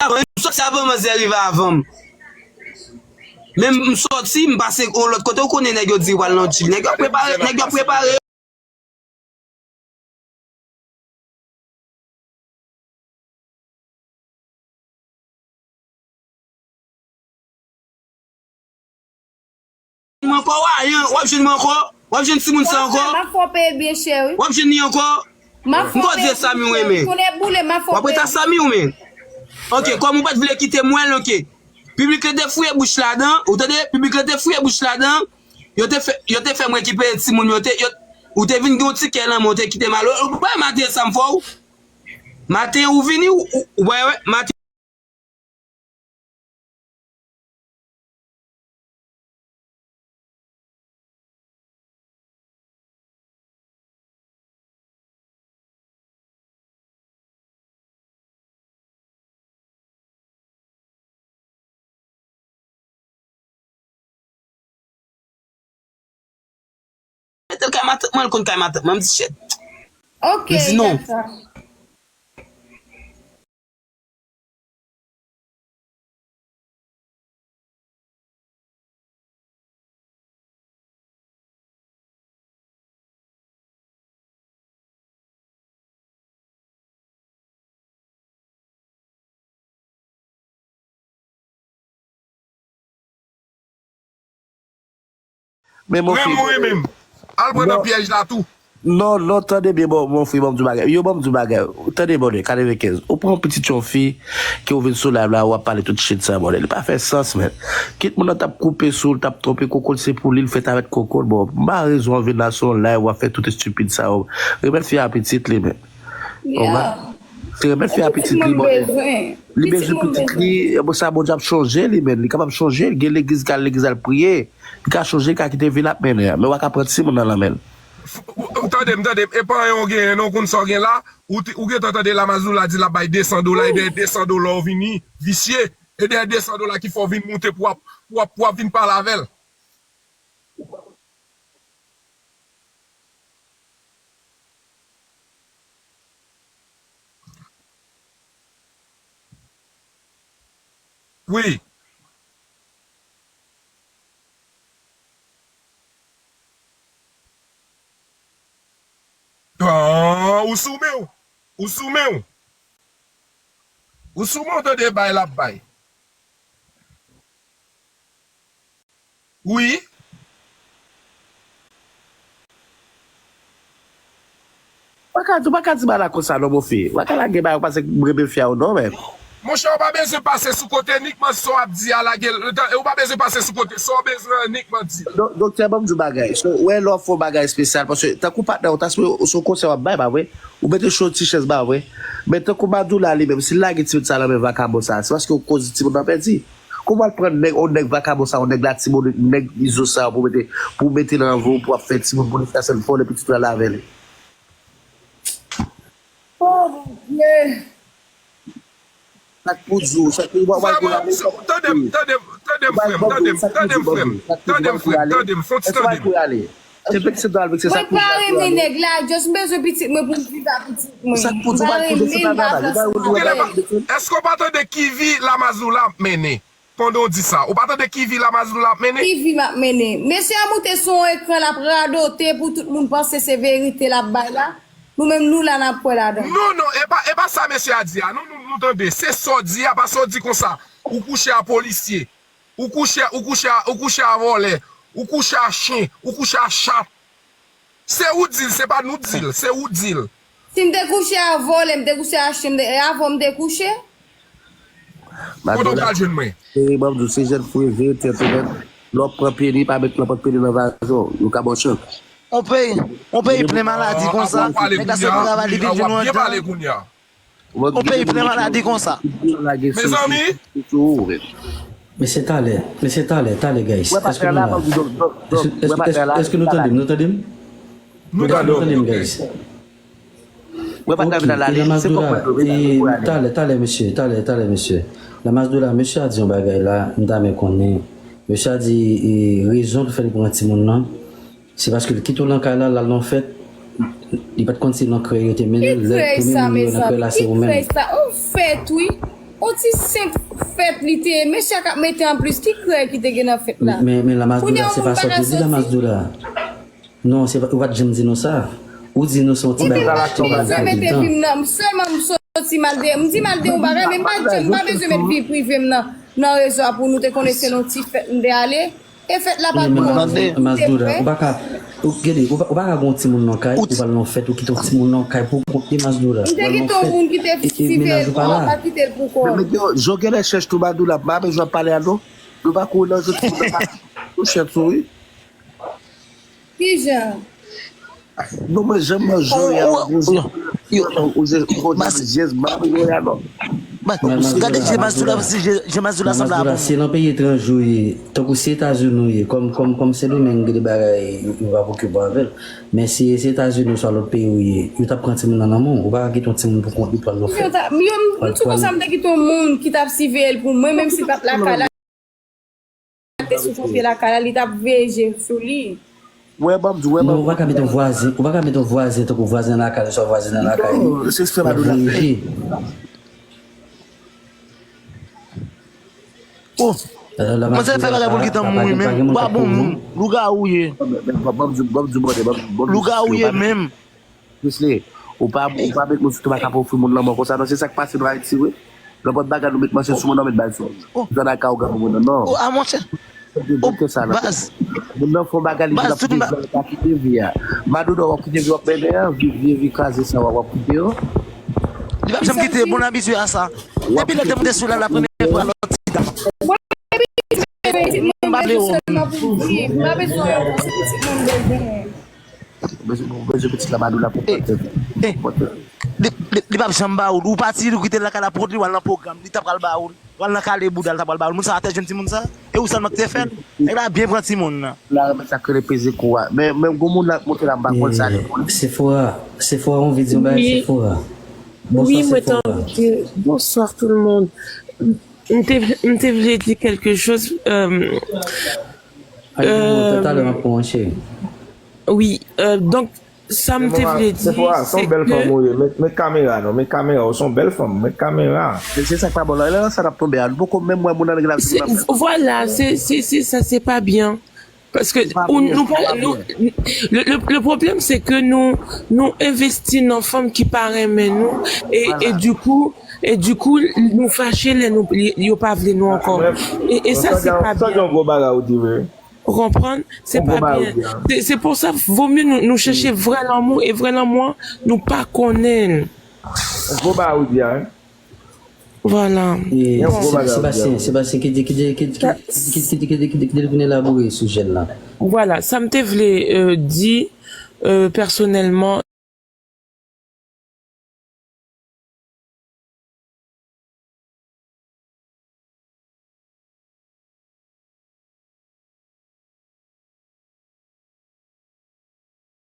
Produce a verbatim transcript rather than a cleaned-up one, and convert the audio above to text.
avan, m sòti avan manzè rive avan m. Men m sòti, m pase yon lòt kote, ou konnen nèg yo di yo pral nan djil. Nèg yo ap prepare, nèg yo ap prepare. Mwen ankò, w a, w ap jwenn mwen ankò? W ap jwenn timoun sa ankò? M ap fè w peye l byen chè, wi. W ap jwenn li ankò? M ap fè w peye l byen chè. M konn di Samy w renmen. Konnen boule, m ap fè w peye l. W ap rete a Samy w men. Ok, kòm ou pa t vle kite m wè l, ok. Piblik la te fouye bouch ladan, ou tande? Piblik la te fouye bouch ladan. Yo te fè, yo te fè m rekipere timoun yo, te, yo, ou te vin gen yon ti kè nan men w, te kite m ale. Ou wè maten sa m fè w? Maten ou vini, ou, ou, ou wè, wè, maten. Mete l kay matant mwen, l konn kay matant mwen, m di shit. Ok, m di non. Dakò. Men mon fi, renmen w renmen m. Al pran nan pyèj la tou. Non, non, tande byen, bon, mon fi, ban m di w bagay. Yo, ban m di w bagay. Tande byen, katrevenkenz. Ou pran yon pitit yon fi, ke w vin sou live la, w ap pale tout shit sa, bòdèl. Li pa fè sans, men. Kit moun nan t ap koupe sou l, t ap twonpe koko l, se pou li, l fèt avèk koko l. Bon, m pa rezon w vin la sou yon live, w ap fè tout estipid sa yo. Remèt fi a pitit li, men. Ou wè? Te remèt fi a pitit li, bòdèl. Li bezwen pitit li, e bon, sa Bondye ap chonje li, men. Li kapab chonje, gen legliz, li ka al legliz al priye. Li ka chonje, li ka kite vi l ap mennen an. Men w a ka pran timoun nan nan men l. F-, w-, w-, tande m, tande m. E pa anyen w genyen, non, w konn sa w gen la. Ou te, ou gentan tande Lamazoula di l ap bay de san dola, e dèyè de san dola w vini visye. E dèyè de san dola ki fè w vin moute pou w ap, pou w ap, pou w ap vin pale avè l. Wi. Ah, ou sou men w. Ou sou men w. Ou sou men w, tande bay l ap bay. Wi. Pa ka di, pa ka di bagay la konsa non, mon fi. Pa ka lage bagay konsa, m renmen fi a ou non, men. Monchè, ou pa bezwen pase sou kote, nikman sa w ap di a, lage l. Ou pa bezwen pase sou kote, sa w bezwen an, nikman di l. Don-, doktè, ban m di w bagay. So, wè lè w ap fè yon bagay espesyal, paske tankou patnè w ta sou, sou konsèy w ap bay, pa vre? Ou mete cho ti chèz ba vre. Men tankou Madoula li menm, si l lage timoun sa nan men vakabon sa, se paske w koz timoun nan pèdi. Kòman w al pran nèg, yon nèg vakabon sa, yon nèg Latibonit, nèg Izo sa, pou mete, pou mete nan vi w, pou w ap fè timoun, pou li fè sèl vòlè pitit ou al avè li? Oh, Bondye! Sa k pou di w, sa k pou w al pou rale. Tande m, tande m, tande m, frè m, tande m, tande m, frè m, tande m, frè m, tande m, fon ti tande m. Mwen pa renmen nèg la, just m bezwen pitit mwen pou m viv ak pitit mwen. M pa renmen l, m pa pran swen avè l. Èske w pa tande ki vi Lamazoula ap mennen pandan w di sa? Ou pa tande ki vi Lamazoula ap mennen? Ki vi m ap mennen? Mesye a moute sou yon ekran, l ap radote pou tout moun panse se verite l ap bay la. Nou menm, nou la, n ap kwè ladan l. Non, non, e pa, e pa sa mesye a di a. Non, nou, nou tande. Se sa w di a, pa sa w di konsa. Ou kouche a polisye. Ou kouche, ou kouche a, ou kouche a vòlè. Ou kouche a chen. Ou kouche a chat. Se ou di l, se pa nou di l. Se ou di l. Si m te kouche a vòlè, m te kouche a chen, m te, e avè w m te kouche? Kote w pral jwenn mwen? Cheri, ban m di w, se jèn fou e veye tèt ou menm. Lè w ap pran pye li, pa met lanpòt pye li nan vazen w. Yo ka ba w chans. On peyi, on peyi plen maladi konsa. Nèg la sot travay, li vin jwenn yon dan. On peyi plen maladi konsa. Mezanmi. Mesye talè, mesye talè, talè, guys. Èske nou la? Èske, èske, èske nou tande m? Nou tande m? Nou tande m, guys. Mwen pa t anvi nan lale, se kòk mwen dwe, e, talè, talè, mesye, talè, talè, mesye. Lamazoula, mesye a di yon bagay la, m ta renmen konnen. Mesye a di, e, rezon ki fè li pran timoun nan, se paske l kite w nan kay la, l al nan fèt, li pa t konn si nan krèy yo te mennen l, lè premye moun yo nan krèy la, se ou menm. Ki krèy sa? On fèt, wi. On ti senp fèt li te ye, men chak ap mete anplis, ki krè ki te gen nan fèt la? Men, men Lamas Doula, se pa sa w te di, Lamas Doula. Non, se pa, ou pa t janm di nou sa. Ou di nou se yon ti bagay ki te gen nan fèt tout tan. M sèlman m soti m al de, m di m al de yon bagay, men m pa t janm, m pa bezwen met vi prive m nan, nan rezo a pou nou te konnen se nan ti fèt m te ale. E fèt la pa twò. Mas Doula, ou pa ka, ou, gade, ou pa, ou pa ka gen yon timoun nan kay, ou pral nan fèt, ou kite yon timoun nan kay pou kont li, Mas Doula. M te kite yon moun ki te sive l pou mwen, m pa kite l pou kò l. Men, men, yo, jan w genlè chèch tou, Madoula, m pa bezwen pale a non. Nou pa kouri nan je timoun nan, pa nou chèch ou, wi. Kijan? Non, mwen janm wè Joya nan gwo je, ou je, ou konn jan je m ap wè a non. Gade je Mazoula, je Mazoula sanble a bon. Si nan peyi etranje ou ye, tankou si Etazini ou ye, kòm, kòm, kòm Sendomeng gen de bagay yo, yo pa pwokipe avè l. Men si se Etazini oswa lòt peyi ou ye, yo t ap pran timoun nan nan men w. Ou pa ka kite yon timoun pou kont li pral nan fèt. Yo ta, yo, m, m sou konsa m te kite yon moun ki t ap siveye l pou mwen, menm si l pa t lakay la. Te sou pye lakay la, li t ap veye je sou li. Wè, ban m di w, wè, ban m di w. Non, ou pa ka met yon vwazen, ou pa ka met yon vwazen tankou vwazen lakay, oswa vwazen nan lakay li. Non, se frè Madoula. L ap veye je. Oh. Manzè fè bagay pou l gentan mouri menm. Ou pa bon moun. Lougawou ye. Ban m di w, ban m di w, ban m di w, ban m di w. Lougawou ye menm. Wesley, ou pa, ou pa met moun sou twa k ap ofri moun lanmò konsa non, se sa k pase nou Ayiti wi. Nenpòt bagay nou met manchèt sou moun nan, met bal sou moun. Ou jwenn ak awogan pou moun nan non. Oh, a monchè. Baz. Moun nan fè yon bagay li di l ap viv la, l pa kite vi a. Madoula w ap kite vi w ap mennen an, vi, vye vi kraze sa w ap kite yo. Li p ap janm kite, bon abitye a sa. Depi lè l te monte sou la, la premye fwa lòt ti dam. M pa vle wè. M pa bezwen wè, se pitit mwen m bezwen. Ou bezwen pitit la, Madoula pou pòte. Li, li, li p ap janm ba ou l. Ou pati, ou kite l lakay la pou kont li, w al nan pwogram. Li ta pral ba ou l. W al nan kale bouda l, ta pral ba ou l. Moun sa a te jwenn timoun sa? E ou sèlman ki te fè l? Nèg la byen pran timoun nan. La renmen sa k rele peze kou a. Men, men gon moun la k monte la, m pa konn sa li pou li. Sephora, Sephora, on vin di yon bagay, Sephora. Bonswa, Sephora. Bonswa tout le monde. M te, m te vle di quelque chose. Euh, Talè m ap pran, cheri. Wi, euh, donk, sa m te vle di, se ke... Sephora, se yon bèl fanm ou ye. Met, met kamera non, met kamera, ou se yon bèl fanm, met kamera. Se, se sa k pa bon la, lè sa n ap tonbe a, nou poko menm wè moun nan nèg la. Vwala, se, se, se sa, se pa byen. Paske ou, nou pa, nou, le, le, le pwoblèm, se ke nou, nou envesti nan fanm ki pa renmen nou, e, e dikou, e dikou, nou fache lè nou, yo pa vle nou ankò. E, e sa, se pa byen. Sa gen yon gwo bagay ou di vre. Ou konprann? Se pa byen. Se, se pou sa, vo mye nou, nou chèche vrè lanmou, e vrè lanmou an, nou pa konnen l. Gwo bagay ou di a, wi. Vwala. Bon. Sebastien, Sebastien, kite, kite, kite l vin elabore sou jèn la. Vwala, sa m te vle, euh, di, euh, pèsonèlman,